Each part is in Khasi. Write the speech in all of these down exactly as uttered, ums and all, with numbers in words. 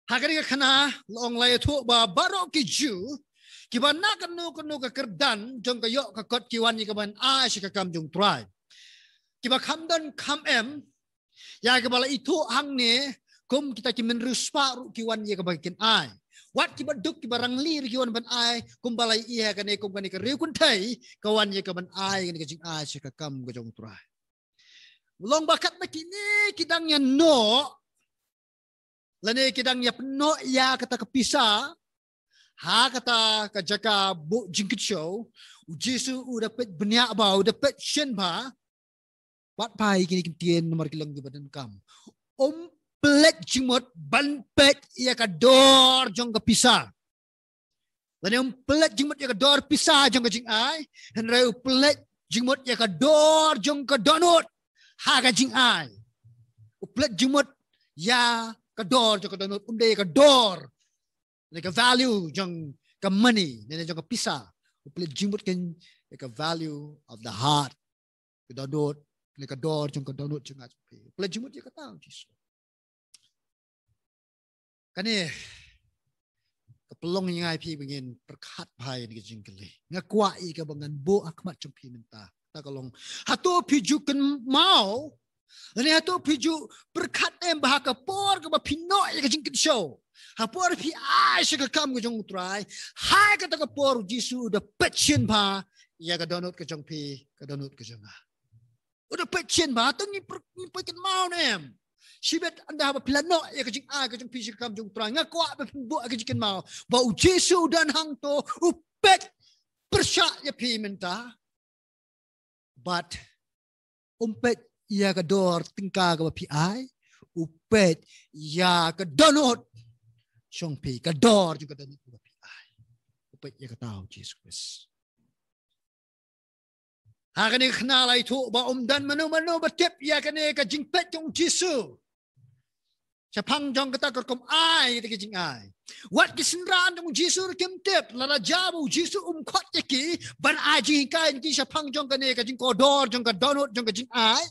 Ha kane ka khana la ong, la ïathuh ba baroh ki Jiw kiba na kano kano ka kyrdan jong ka ïoh ka kot ki wan ïa ka ban ai sha ka kam jong U Trai. Kiba kham don kham em, ïa kiba la ithuh hangne kum kita ki mynriewspah ruh ki wan ïa kaba kin ai. Wat kiba duk kiba rangli ruh ki wan ban ai, kumba la ïa kane kum kane ka riewkynthei ka wan ïa ka ban ai kane ka jingai sha ka kam ka jong U Trai. Long ba katba kine ki dang ïa noh lane ki dang ïa pynnoh ïa kata ka pisa ha kata ka jaka buh jingkynshew, U Jisu u da peit bniah bha, u da peit shen bha. Wat phai kine ki ktien namar ki long kiba donkam. Um pynleit jingmut ban peit ïa ka dor jong ka pisa. Lane um pynleit jingmut ïa ka dor pisa jong ka jingai, hynrei u pynleit jingmut ïa ka dor jong ka dohnud ha ka jingai. U pynleit jingmut ïa ka dor jong ka dohnud, um dei ïa ka dor, lane ka value jong ka money, lane jong ka pisa. U pynleit jingmut kane ïa ka value of the heart, ka dohnud, lane ka dor jong ka dohnud jong nga jong phi. U pynleit jingmut ïa kata, Jisu. Kane ka pynlong ïa nga ïa phi ba ngin pyrkhat bha ïa kane ka jingkylli. Nga kwah ïa kaba ngan buh ha khmat jong phi mynta. Ta ka long, hato phi ju kynmaw, lane hato phi ju pyrkhat em ba ha ka por kaba phi noh ïa ka jingkynshew, ha por phi ai sha ka kam ka jong U Trai, ha kata ka por U Jisu u da peit shen bha ïa ka dohnud ka jong phi, ka dohnud ka jong nga. U da peit shen bha, to ngi pyrkhat, ngi pyrkhat kynmaw ne em. Shibit ynda haba phi la noh ïa ka jingai ka jong phi sha ka kam jong U Trai, nga kwah ba phin buh ïa ka jingkynmaw ba U Jisu u don hangto, u peit pyrshah ïa phi mynta. Bad um peit ïa ka dor tyngka kaba phi ai, u peit ïa ka dohnud jong phi, ka dor jong ka dohnud kaba phi ai. U peit ïa kata, U Jisu Khrist. Ha kane ka khana la ïathuh ba um don mano mano ba tip ïa kane ka jingpeit jong U Jisu shaphang jong kata ka rukom ai, kata ka jingai. Wat ki synran jong U Jisu ruh kim tip, lada jia ba U Jisu um khot ïa ki ban ai jinghikai ïa ki shaphang jong kane ka jingkordor jong ka dohnud jong ka jingai,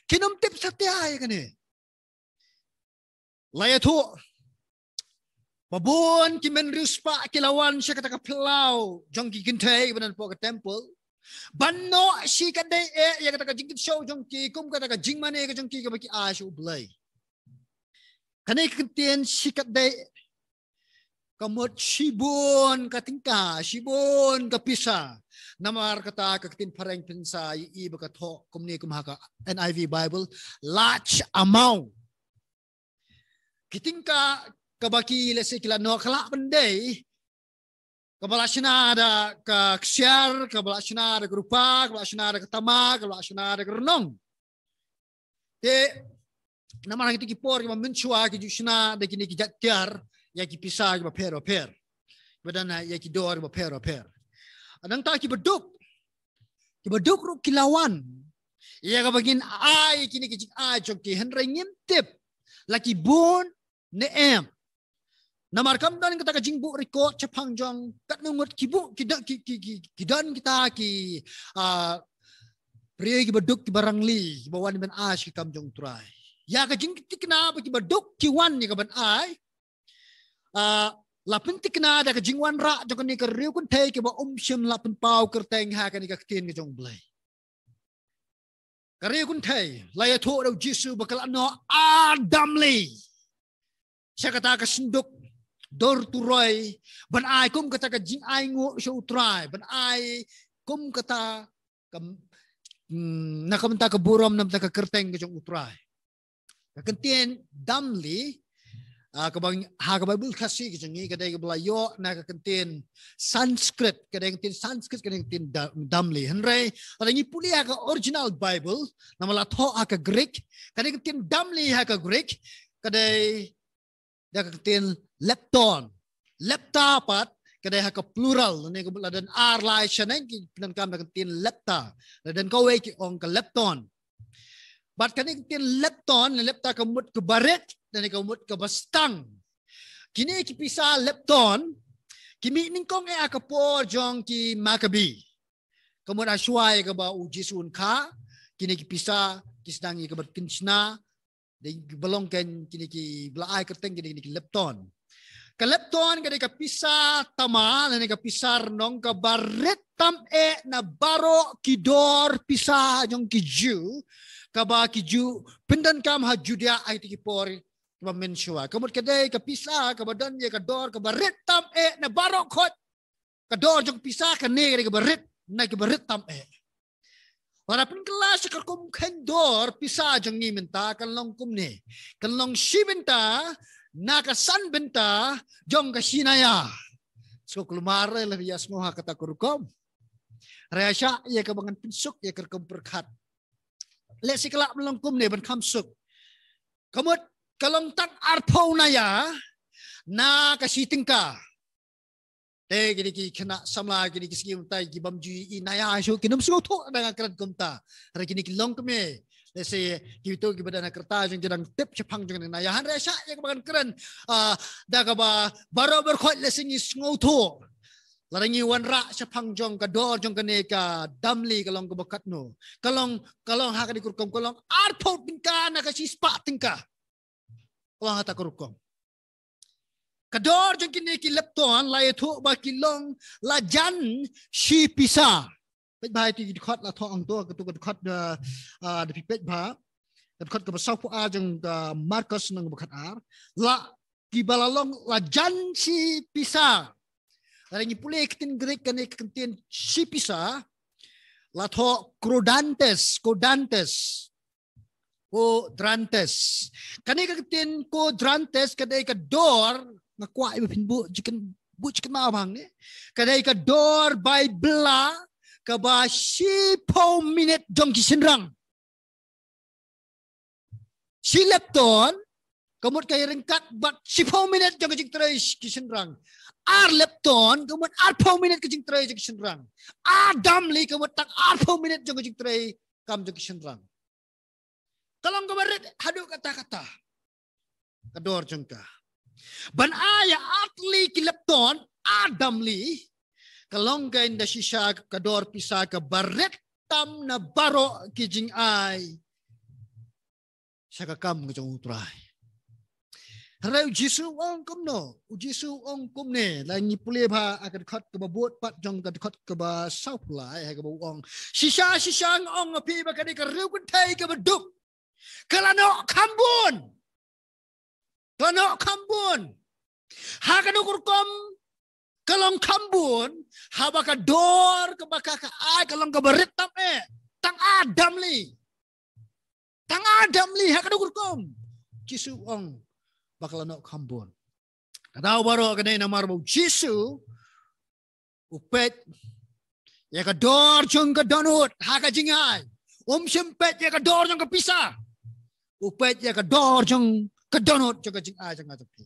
kin ym tip satia ïa kane. La ïathuh ba bun ki mynriewspah ki la wan sha kata ka phyllaw jong ki kynthei ba don hapoh ka temple ban noh shi katdei eh ïa kata ka jingkynshew jong ki kum kata ka jingmane ka jong ki kaba ki ai sha U Blei. Kane ka kyntien shi katdei ka mut shibun ka tyngka, shibun ka pisa. Namar kata ka ktien phareng phin sa ïohi ba ka thoh kumne kum ha ka N I V Bible, large amount. Ki tyngka kaba ki, lehse ki la noh ka lah ban dei kaba la shna da ka ksiar, kaba la shna da ka rupa, kaba la shna da ka tama, kaba la shna da ka rnong. Te namar ha kito ki por kiba mynshuwa ki ju shna da kine ki jait tiar ïa ki pisa kiba pher ba pher, ba don ïa ki dor kiba pher ba pher. Nangta kiba duk, kiba duk ruh ki la wan ïa kaba ngin ai kine ki jingai jong ki, hynrei ngim tip la ki bun ne em. Namar kam don kata ka jingbuh record shaphang jong katno ngut ki buh, ki don, ki, ki, ki, ki don kita ki, ah, briew kiba duk kiba rangli kiba wan ban ai sha ka kam jong U Trai. Ïa ka jingthikna ba kiba duk ki wan ïa ka ban ai, ah, la pynthikna da ka jingwanrah jong kane ka riewkynthei kaba um shym la pynpaw kyrteng ha kane ka ktien ka jong U Blei. Ka riewkynthei la ïathuh da U Jisu ba ka la noh ar damli sha kata ka synduk dur turoi ban ai kum kata ka jingainguh sha U Trai, ban ai kum kata ka, mm, na ka bynta ka burom, na ka bynta ka kyrteng ka jong U Trai. Ka kyntien damli, ah, kaba ha ka Baibl Khasi ka jong ngi ka dei kaba la ïoh na ka kyntien Sanskrit, ka dei ka kyntien Sanskrit, ka dei ka kyntien da-, damli. Hynrei lada ngi pule ha ka original Bible, namar la thoh ha ka Greek, ka dei ka kyntien damli ha ka Greek ka dei da ka kyntien lepton. Lepta pat ka dei ha ka plural, lane ka, la don ar lai shaneng ki pyndonkam da ka kyntien lepta. La don kawei ki ong ka lepton. Bad kane ka kyntien lepton, lane lepta ka mut kaba rit, lane ka mut kaba stang. Kine ki pisa lepton ki mih nyngkong eh ha ka por jong ki Makabi. Ka mut ha shuwa ïa kaba U Jisu un kha, kine ki pisa ki sdang ïa kaba kynshna Dei ba long kane kine ki ba la ai kyrteng kine kine ki lepton. Ka lepton ka dei ka pisa tama lane ka pisa rnong kaba rit tam eh na baroh ki dor pisa jong ki Jiw, kaba ki Jiw pyndonkam ha Judia ha kito ki por kiba mynshuwa. Ka mut ka dei ka pisa kaba don ïa ka dor kaba rit tam eh na baroh khoit. Ka dor jong pisa kane ka dei kaba rit, na kaba rit tam eh. Lada pynkylla sha ka rukom kheiñ dor pisa jong ngi mynta kan long kumne. Kan long shi bynta na ka san bynta jong ka shi naya. Sngewkhlem re, lada ïa sngew ha kata ka rukom. Hynrei shah ïa kaba ngan pynsuk ïa ka rukom pyrkhat. Lehse ka lah ban long kumne ban kham suk. Ka mut ka long tang arphew naya na ka shi tyngka. Te kine ki khynnah samla, kine ki sngi mynta ki bym ju ïohi naya shuh, kim sngewthuh da nga kren kumta. Hynrei kine ki longkmie, lehse kito kiba don ha ka rta jong ki dang tip shaphang jong naya. Hynrei shah ïa kaba ngan kren, ah, da kaba baroh baroh khoit lehse ngi sngewthuh. Lada ngi wanrah shaphang jong ka dor jong kane ka damli ka long kaba katno. Ka long, ka long ha kane ka rukom, ka long arphew tyngka na ka shispah tyngka. Ka long ha kata ka rukom. Ka dor jong kine ki lepton la ïathuh ba ki long la jan shi pisa. Peit bha ïa kito ki dkhot la thoh hangto, kato ka dkhot, ah, ah, da phi peit bha. Ka dkhot kaba sawphew ar jong ka Markos lynnong ba khatar. La kiba la long la jan shi pisa. Lada ngi pule ka ktien Greek kane ka ktien shi pisa, la thoh quadrantes, quadrantes. Quadrantes. Kane ka ktien quadrantes ka dei ka dor, nga kwah ïa ba phin buh jikin, buh jikin ma bang ne. Ka dei ka dor bai bylla kaba shiphew minit jong ki shynrang. Shi lepton ka mut ka ïaryngkat bad shiphew minit jong ka jingtrei ki shynrang. Ar lepton ka mut arphew minit ka jingtrei jong ki shynrang. Ar damli ka mut tang arphew minit jong ka jingtrei kam jong ki shynrang. Ka long kaba rit haduh katta katta ka dor jong ka. Ban ai ïa artylli ki lepton, ar damli, ka long ka ynda shisha ka dor pisa kaba rit tam na baroh ki jingai sha ka kam ka jong U Trai. Hynrei U Jisu u ong kumno, U Jisu u ong kumne, lada ngi pule bha ha ka dkhot kaba bud pat jong ka dkhot kaba sawphew lai, ha kaba u ong. Shisha, shisha nga ong ha phi ba ka dei ka riew kynthei kaba duk. Ka la noh kham bun. Ka la noh kham bun. Ha kano ka rukom ka long kham bun, haba ka dor kaba ka, ka ai ka long kaba rit tam eh. Tang ar damli. Tang ar damli ha kano ka rukom. Jisu u ong ba ka la noh kham bun. Ka daw baroh ka dei namar ba U Jisu u peit ïa ka dor jong ka dohnud ha ka jingai. Um shym peit ïa ka dor jong ka pisa. U peit ïa ka dor jong ka dohnud jong ka jingai jong nga jong phi.